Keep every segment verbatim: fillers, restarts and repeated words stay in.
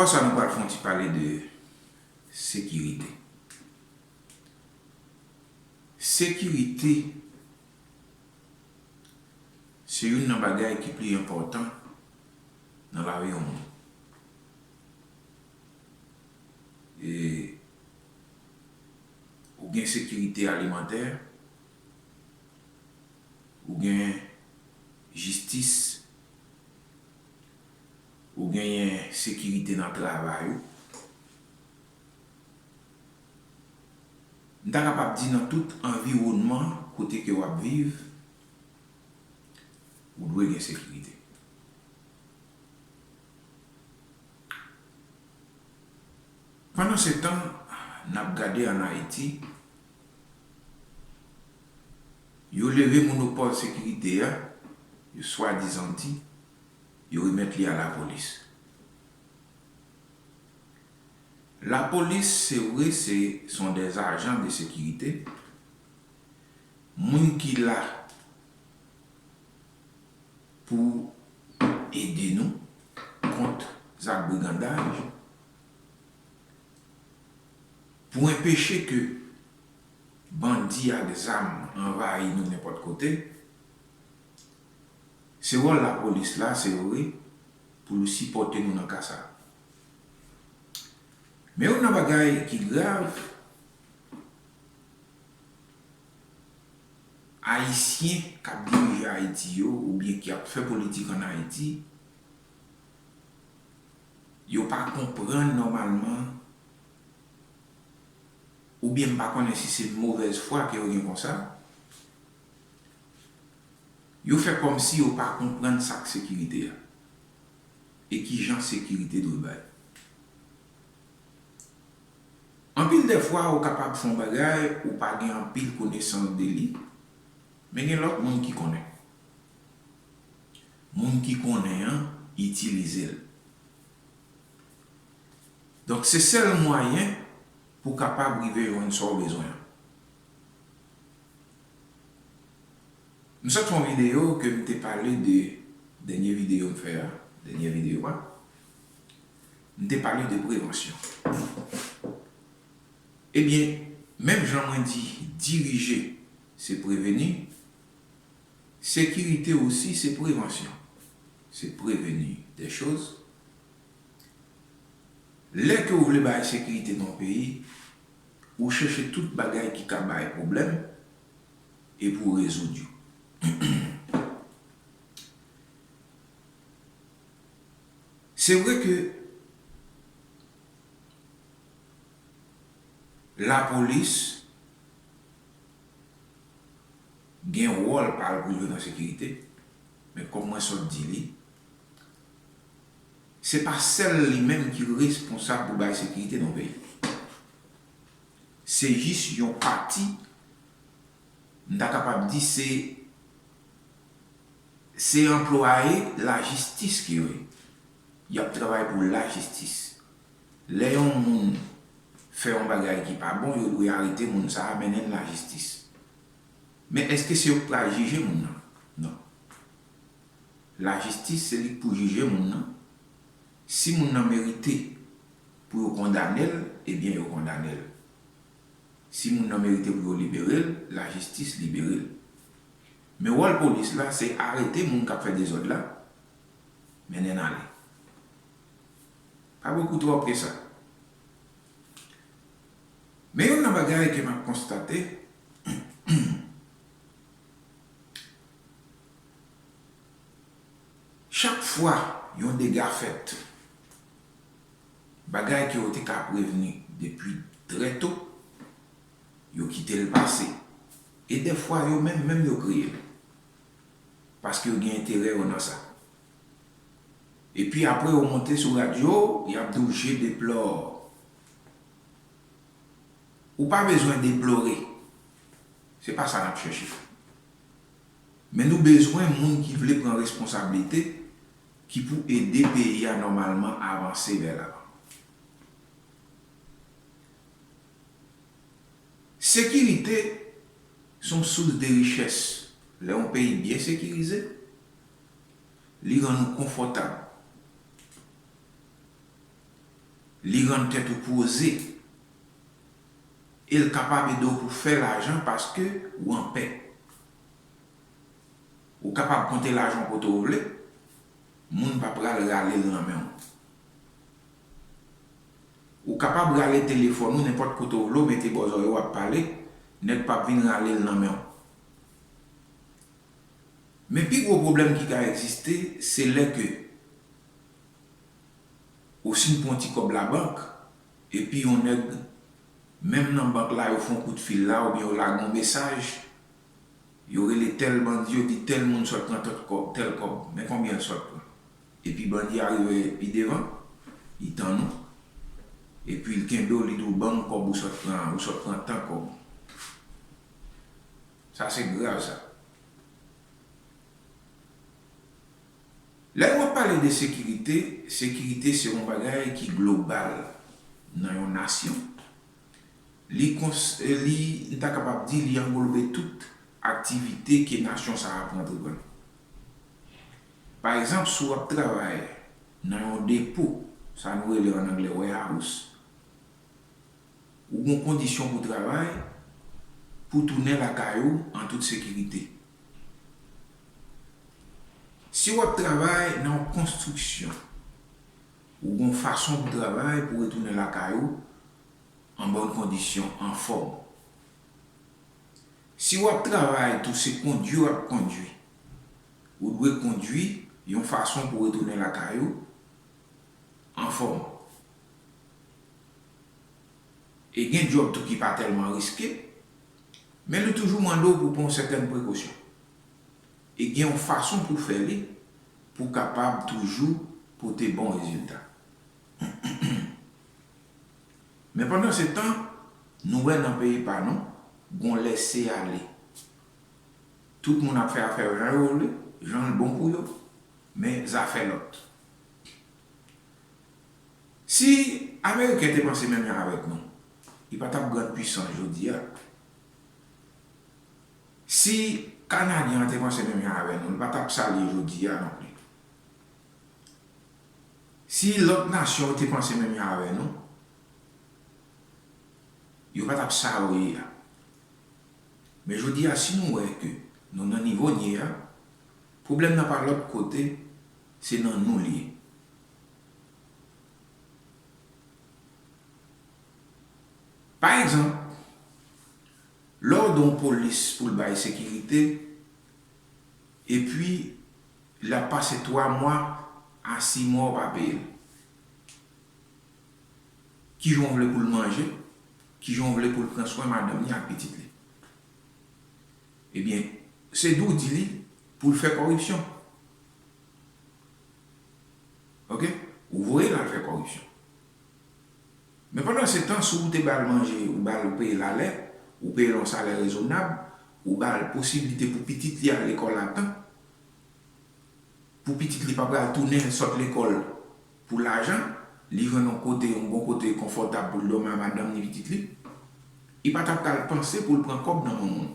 Apre sa, nou pral fè yon ti pale de sekirite. Sekirite se youn nan bagay ki pi enpòtan nan lavi yon moun. E ou gen sekirite alimantè, ou gen jistis, ou genyen sekirite nan travay ou. M ta kapab di nan tout anviwònman kote ke w ap viv, ou dwe gen sekirite. Pandansetan, n ap gade ann Ayiti, yo leve monopòl sekirite a, yo swadizan di, yo remèt li a lapolis. Lapolis, se vre, se, sont des agents de sécurité, moun ki la pou ede nou kont zak brigandaj, pou enpeche ke bandi ak zam anvayi nou nenpòt kote. Se wòl lapolis la, se vre, pou l sipòte nou nan ka sa. Men youn nan bagay ki grav, Ayisyen k ap dirije Ayiti yo, oubyen ki ap fè politik ann Ayiti, yo pa konprann nòmalman, oubyen m pa konnen si se movèz fwa ke yo gen konsa, yo fè kòmsi yo pa konprann sa k sekirite a, e kijan sekirite dwe bay. Anpil dè fwa, ou kapab fè yon bagay, ou pa gen anpil konesans de li, men gen lòt moun ki konnen. Moun ki konnen an itilize l. Donk, se sèl mwayen pou w kapab rive jwenn sa w bezwen an. M sot fè yon videyo ke m te pale de, dènye videyo m fè a, dènye videyo a, m te pale de prevansyon. Ebyen, menm jan mwen di dirije, se preveni, sekirite osi, se prevansyon. Se preveni de choz. Lè ke w vle bay sekirite nan yon peyi, ou chèche tout bagay ki ka bay pwoblèm, epi w rezoud yo. Se vre ke lapolis gen wòl pa l pou l jwe nan sekirite, men kòm mwen sot di li, se pa sèl li menm ki responsab pou bay sekirite nan peyi. Se jis yon pati, m ta kapab di se, se anplwaye lajistis ke yo ye. Y ap travay pou lajistis. Lè yon moun fè yon bagay ki pa bon, yo dwe arete moun sa a, mennen l lajistis. Men èske se yo k pral jije moun nan? Non. Lajistis, se li k pou jije moun nan. Si moun nan merite pou yo kondane l, ebyen, yo kondane l. Si moun nan merite pou yo libere l, lajistis libere l. Men wòl polis la, se arete moun k ap fè dezòd la, mennen l ale. Pa bokou twòp ke sa. Men youn nan bagay ke m ap konstate, chak fwa yon dega fèt, bagay ke yo te ka prevni depi trè to, yo kite l pase. E dèfwa, yo menm menm yo kreye l. Paske yo gen enterè yo nan sa. Epi apre, yo monte sou radyo, y ap di w, je déplore. Ou pa bezwen deplore. Se pa sa n ap chèche. Men nou bezwen moun ki vle pran responsablite, ki pou ede peyi a nòmalman avanse vè lavan. Sekirite se yon sous de richès. Lè yon peyi byen sekirize, li rann ou konfòtab. Li rann tèt ou poze. E l kapab ede w pou fè lajan paske ou anpè. Ou kapab konte lajan w kote w vle, moun pa pral rale l nan men w. Ou kapab rale telefòn ou nenpòt kote w vle, w mete bò zòrèy w ap pale, nèg p ap vin rale l nan men w. Men pi gwo pwoblèm ki ka egziste, se lè ke ou fin pran ti kòb labank, epi yon nèg, menm nan bank la, yo fè yon kout fil la, oubyen yo lage yon mesaj, yo rele tèl bandi, yo di tèl moun sot pran tèl kòb, tèl kòb, men konbyen l sot pran. Epi bandi a rive pi devan, li tann ou, epi l kenbe w, li di w, "Ban m kòb ou sot pran, ou sot pran tan kòb." Sa se grav sa. Lè nou ap pale de sekirite, sekirite se yon bagay ki global nan yon nasyon. Li kons-, li, n ta kapab di, li anglobe tout aktivite ke nasyon sa a ap antreprann. Pa egzanp, si w ap travay nan yon depo, sa nou rele an anglè warehouse, ou gen kondisyon pou travay, pou tounen lakay ou an tout sekirite. Si w ap travay nan yon konstriksyon, ou gen fason pou travay pou retounen lakay ou an bòn kondisyon, anfòm. Si w ap travay tou, se kondwi w ap kondwi, ou dwe kondwi yon fason pou retounen lakay ou anfòm. E gen djòb tou ki pa tèlman riske, men li toujou mande w pou pran yon sètèn prekosyon. E gen yon fason pou fè li, pou kapab toujou pote bon rezilta. Men pandan se tan, nou wè nan peyi pa nou, gon lèse ale. Tout moun ap fè afè yo jan yo vle, jan l bon pou yo, men zafè lòt. Si Ameriken te panse menm jan avèk nou, li pa t ap gran pwisans jodi a. Si Kanadyen an te panse menm jan avè nou, li pa t ap sa l ye jodi a non pli. Si lòt nasyon yo te panse menm jan avè nou, yo pa t ap sa yo ye a. Men jodi a, si nou wè ke nou nan nivo n ye a, pwoblèm nan pa lòt kote, se nan nou l ye. Pa egzanp, lè w di yon polis pou l bay sekirite, epi l ap pase twa mwa a sis mwa w pa peye l. Kijan w vle pou l manje? Kijan w vle pou l pran swen madanm li ak pitit li? Ebyen, se di w di li pou l fè kòripsyon. Oke? Ou voye l al fè kòripsyon. Men pandan se tan, si w te ba l manje, ou ba l, ou peye l alè, ou peye l yon salè rezonab, ou ba l posiblite pou pitit li al lekòl a tan, pou pitit li pa pral tounen sot lekòl pou lajan, li jwenn yon kote, yon bon kote konfòtab pou l dòmi ak madanm ni pitit li, li pa t ap pral panse pou l pran kòb nan men moun.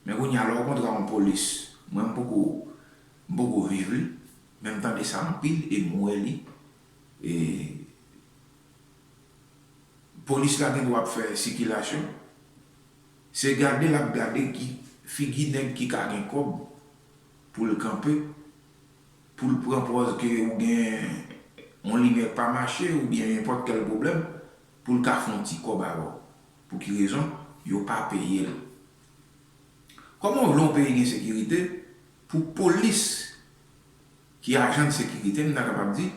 Men kounye a, lè w kontre yon polis, mwen m poko, m poko viv li, men m tande sa anpil e m wè li. E polis la gen dwa ap fè sikilasyon, se gade l ap gade ki figi nèg ki ka gen kòb pou l kanpe, pou l pran pòz ke ou gen yon limyè k pa mache oubyen nenpòt kèl pwoblèm, pou l ka fè yon ti kòb avè w. Pou ki rezon? Yo pa peye l. Kòman w vle yon peyi gen sekirite pou polis ki ajan de sekirite, m ta kapab di,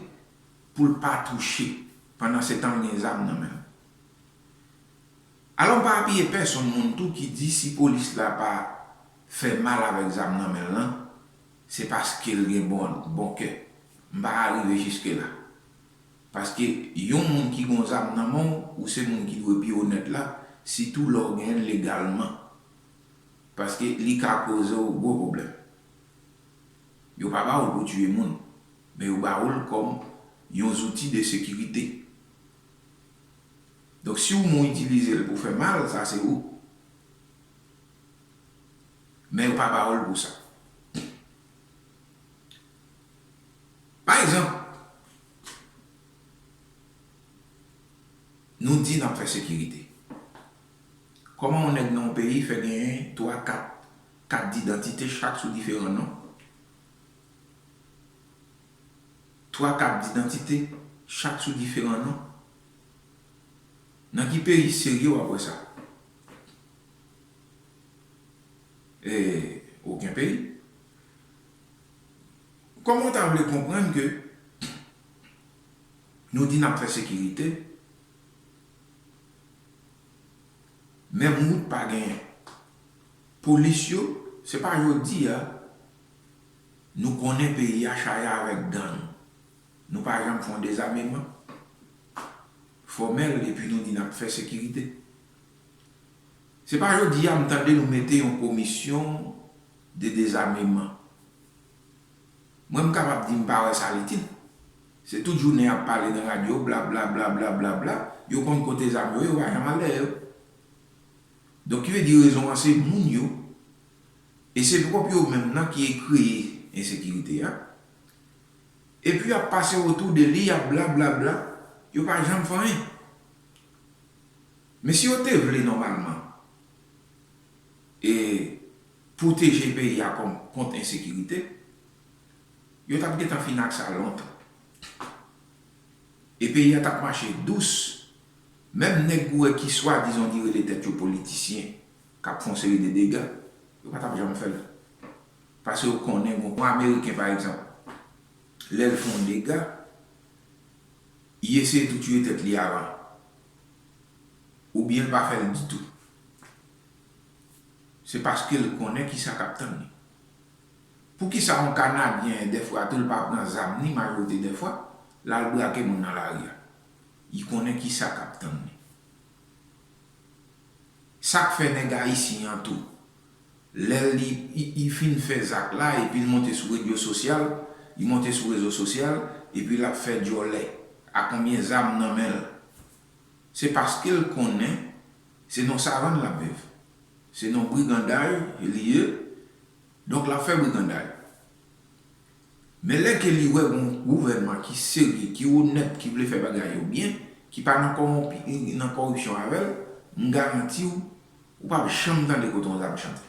pou l pa touche, pandan se tan l gen zam nan men l? Alò, m pa apiye pèsonn moun tou ki di si polis la pa fè mal avèk zam nan men l lan, se paske l gen bon, bon kè. M pa ka rive jiske la. Paske yon moun ki gon zam nan men w, ou se moun ki dwe pi onèt la, sitou lè w genyen l legalman. Paske li ka koze w gwo pwoblèm. Yo pa ba w l pou tiye moun, men yo ba w l kòm yon zouti de sekirite. Donk, si w men w itilize l pou fè mal, sa se ou. Men yo pa ba w l pou sa. Pa egzanp, Nou di n ap fè sekirite. Kòman yon nèg nan yon peyi fè genyen twa, kat kat didantite, chak sou diferan non? Twa kat didantite, chak sou diferan non? Nan ki peyi serye w ap wè sa? E, okenn peyi. Kòman w ta vle konprann ke nou di n ap fè sekirite, menm wout pa genyen? Polis yo, se pa jodi a nou konnen peyi a chaje avèk gang. Nou pa janm fè yon dezameman fòmèl epi nou di n ap fè sekirite. Se pa jodi a m tande nou mete yon komisyon de dezameman. Mwen, m kapab di m pa wè sa l itil. Se tout jounen y ap pale nan radyo, bla, bla, bla, bla, bla, bla. Yo konn kote zam yo, yo pa janm al dèyè yo. Donk, ki vle di rezon an se moun yo. E se pwòp yo menm nan ki kreye ensekirite a. Epi y ap pase otou de li, y ap bla, bla, bla. Yo pa janm fè anyen. Men si yo te vle nòmalman, e pwoteje peyi a kont ensekirite, yo t ap gentan fin ak sa lontan. E peyi a t ap mache dous. Menm nèg ou wè ki swadizan ki rele tèt yo politisyen, k ap fè yon seri de dega, yo pa t ap janm fè l. Paske yo konnen, gon Ameriken, pa egzanp, lè l fè yon dega, li eseye tou tiye tèt li avan. Oubyen l pa fè l ditou. Se paske l konnen kisa k ap tann li. Poukisa yon Kanadyen, dèfwa tou, l pa pran zam ni majorite dèfwa, l al brake moun nan lari a? Li konnen kisa k ap tann li. Sa k fè nèg ayisyen an tou, lè li, li, li fin fè zak la, epi l monte sou redyo sosyal, li monte sou rezo sosyal, epi l ap fè djòlè a konbyen zam nan men l. Se paske l konnen se nan savann l ap viv. Se nan briganday li ye, donk l ap fè briganday. Men lè ke li wè gon gouvènman ki serye, ki onèt, ki vle fè bagay yo byen, ki pa nan kòwonpi, nan kòripsyon avè l, m garanti w, ou p ap janm tande kote yon zam chante.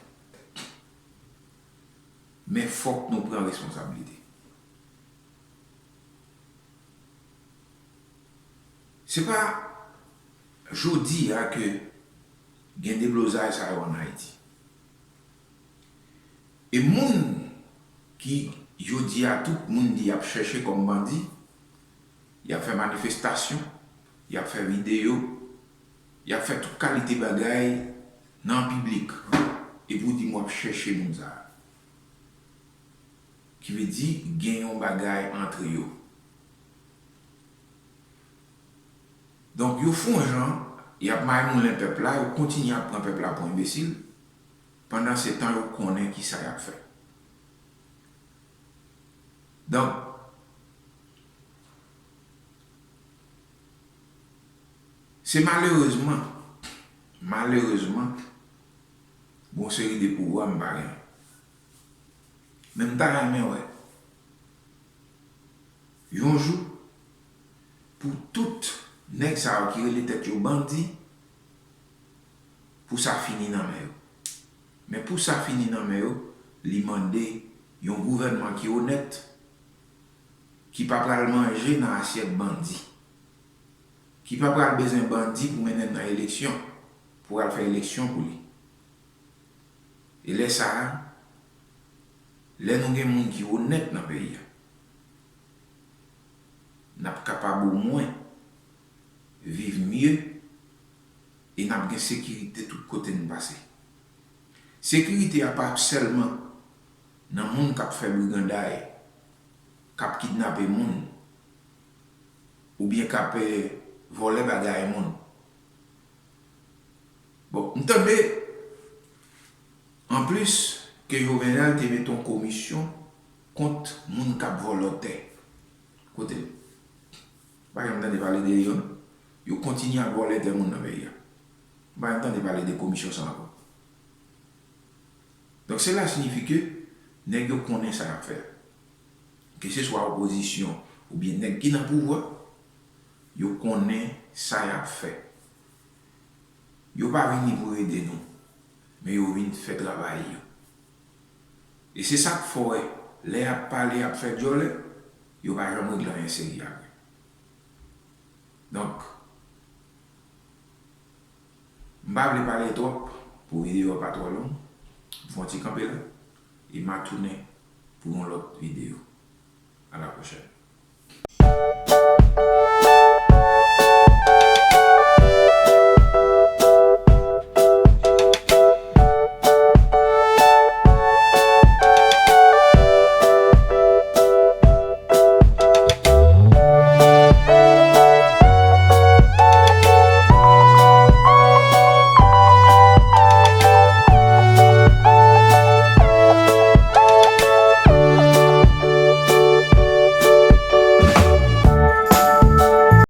Men fòk nou pran responsablite. Se pa jodi a ke gen deblozay sa yo ann Ayiti. E moun ki jodi a tout moun di y ap chèche kòm bandi, y ap fè manifestasyon, y ap fè videyo, y ap fè tout kalite bagay nan piblik. Epi w di m w ap chèche moun sa a. Ki vle di gen yon bagay antre yo. Donk, yo fè yon jan, y ap mayimoulen pèp la, yo kontinye ap pran pèp la pou enbesil, pandan se tan yo konnen kisa y ap fè. Donk, se malerezman, malerezman, gon seri de pouvwa m pa gen. Men m ta renmen wè, yon jou, pou tout nèg sa yo ki rele tèt yo bandi, pou sa fini nan men yo. Men pou sa fini nan men yo, li mande yon gouvènman ki onèt, ki pa pral manje nan asyèt bandi, ki pa pral bezwen bandi pou mennen l nan eleksyon, pou al fè eleksyon pou li. E lè sa a, lè nou gen moun ki onèt nan peyi a, n ap kapab omwen viv mye e n ap gen sekirite tout kote n pase. Sekirite a pa sèlman nan moun k ap fè briganday, k ap kidnape moun, oubyen k ap, eh, vòlè bagay moun. Bon, m tande, anplis, ke Jovenel te mete yon komisyon kont moun k ap vòlò tè. Kote l? M pa janm tande pale de yo, non. Yo kontinye ap vòlè tè moun nan peyi a. M pa janm tande pale de komisyon sa ankò. Donk, sela siyifi ke nèg yo konnen sa y ap fè. Keseswa opozisyon oubyen nèg ki nan pouvwa, yo konnen sa y ap fè. Yo pa vini pou ede nou, men yo vin fè travay yo. E se sa k fè w wè, lè y ap pale, y ap fè djòlè, yo pa janm regle anyen serye apre. Donk, m pa vle pale twòp pou videyo a pa twò long. M fè yon ti kanpe la, e m a tounen pou yon lòt videyo. A la pwochèn.